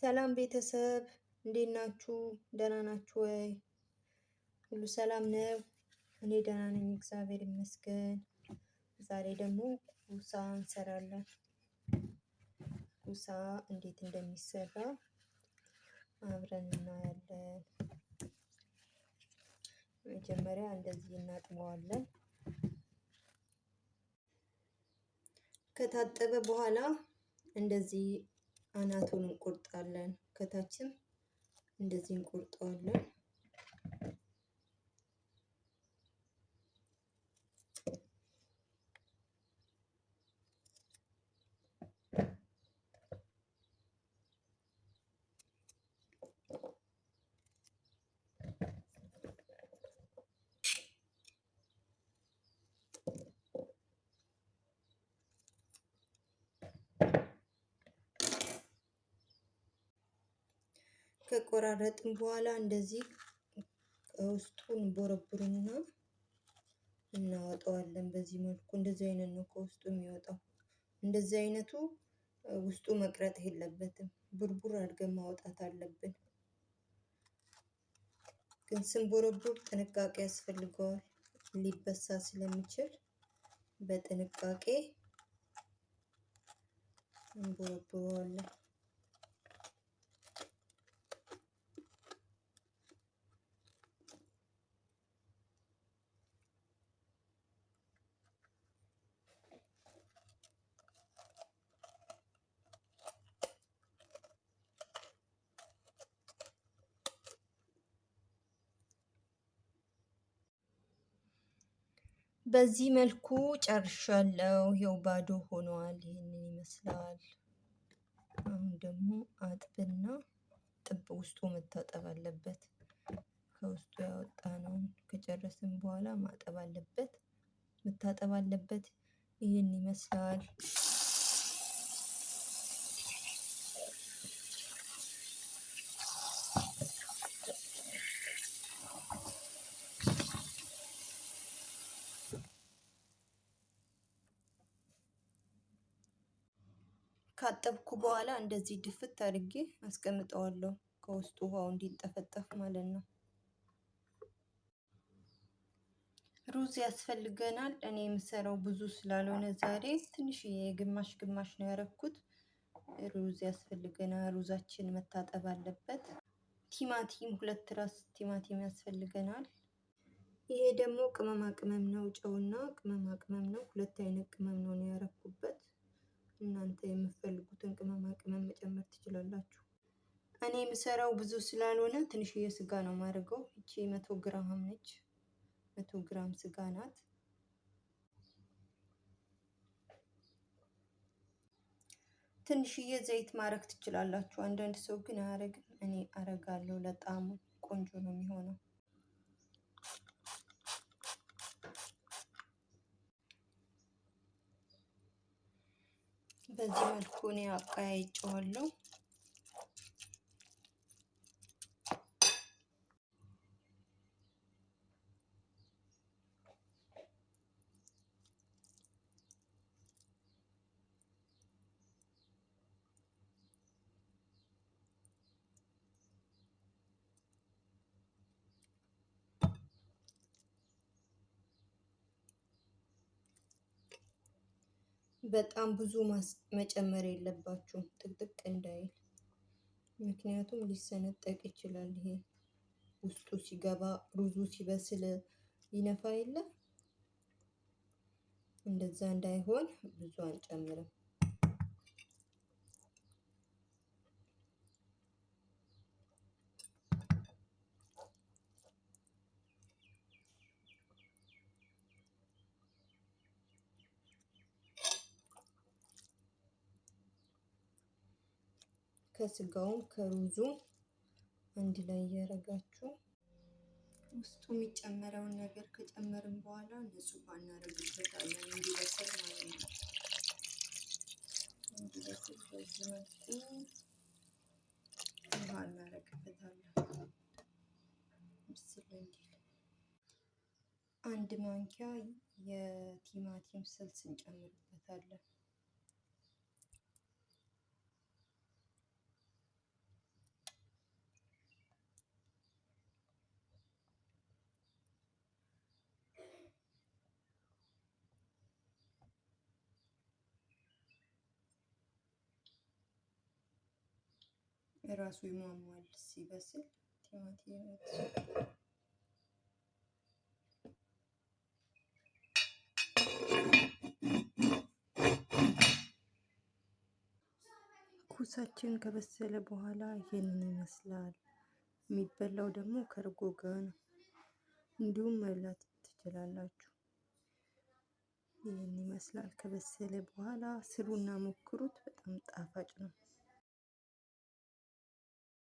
ሰላም ቤተሰብ እንዴት ናችሁ? ደህና ናችሁ ወይ? ሁሉ ሰላም ነው? እኔ ደህና ነኝ፣ እግዚአብሔር ይመስገን። ዛሬ ደግሞ ኩሳ እንሰራለን። ኩሳ እንዴት እንደሚሰራ አብረን እናያለን። መጀመሪያ እንደዚህ እናጥበዋለን። ከታጠበ በኋላ እንደዚህ አናቱን እንቆርጣለን። ከታችም እንደዚህ እንቆርጠዋለን። ከቆራረጥን በኋላ እንደዚህ ውስጡን ቦረቡርና እናወጣዋለን። በዚህ መልኩ እንደዚህ አይነት ነው ከውስጡ የሚወጣው። እንደዚህ አይነቱ ውስጡ መቅረጥ የለበትም። ቡርቡር አድርገን ማውጣት አለብን። ግን ስንቦረቡር ጥንቃቄ ያስፈልገዋል። ሊበሳ ስለሚችል በጥንቃቄ እንቦረቡረዋለን። በዚህ መልኩ ጨርሻለሁ። ይኸው ባዶ ሆኗል። ይህንን ይመስላል። አሁን ደግሞ አጥብና ጥብ ውስጡ መታጠብ አለበት። ከውስጡ ያወጣነውን ከጨረስን በኋላ ማጠብ አለበት፣ መታጠብ አለበት። ይህን ይመስላል። ካጠብኩ በኋላ እንደዚህ ድፍት አድርጌ አስቀምጠዋለሁ። ከውስጡ ውሃው እንዲንጠፈጠፍ ማለት ነው። ሩዝ ያስፈልገናል። እኔ የምሰራው ብዙ ስላልሆነ ዛሬ ትንሽ የግማሽ ግማሽ ነው ያረኩት። ሩዝ ያስፈልገናል። ሩዛችን መታጠብ አለበት። ቲማቲም ሁለት ራስ ቲማቲም ያስፈልገናል። ይሄ ደግሞ ቅመማ ቅመም ነው። ጨውና ቅመማ ቅመም ነው። ሁለት አይነት ቅመም ነው ያረኩበት። እናንተ የምትፈልጉትን ቅመማ ቅመም መጨመር ትችላላችሁ። እኔ የምሰራው ብዙ ስላልሆነ ትንሽዬ ስጋ ነው የማደርገው። ይቺ 100 ግራም ነች። 100 ግራም ስጋ ናት። ትንሽዬ ዘይት ማድረግ ትችላላችሁ። አንዳንድ ሰው ግን አያረግም። እኔ አረጋለሁ። ለጣዕሙ ቆንጆ ነው የሚሆነው። በዚህ መልኩ እኔ አቀያይጨዋለሁ። በጣም ብዙ መጨመር የለባችሁም ጥቅጥቅ እንዳይል፣ ምክንያቱም ሊሰነጠቅ ይችላል። ይሄ ውስጡ ሲገባ ሩዙ ሲበስል ይነፋ የለ እንደዛ እንዳይሆን ብዙ አንጨምርም። ከስጋውም ከሩዙ አንድ ላይ እያደረጋችሁ ውስጡ የሚጨመረውን ነገር ከጨመርን በኋላ ንጹህ ውሃ እናደርግበታለን፣ እንዲበስል ማለት ነው። እንዲበስል በዚህ መልኩ ውሃ እናደርግበታለን፣ ብስል እንዲል። አንድ ማንኪያ የቲማቲም ስልስ እንጨምርበታለን። ራሱ ይሟሟል ሲበስል ቲማቲም። ኩሳችን ከበሰለ በኋላ ይሄንን ይመስላል። የሚበላው ደግሞ ከእርጎ ጋር ነው። እንዲሁም መብላት ትችላላችሁ። ይህን ይመስላል ከበሰለ በኋላ። ስሩና ሞክሩት። በጣም ጣፋጭ ነው።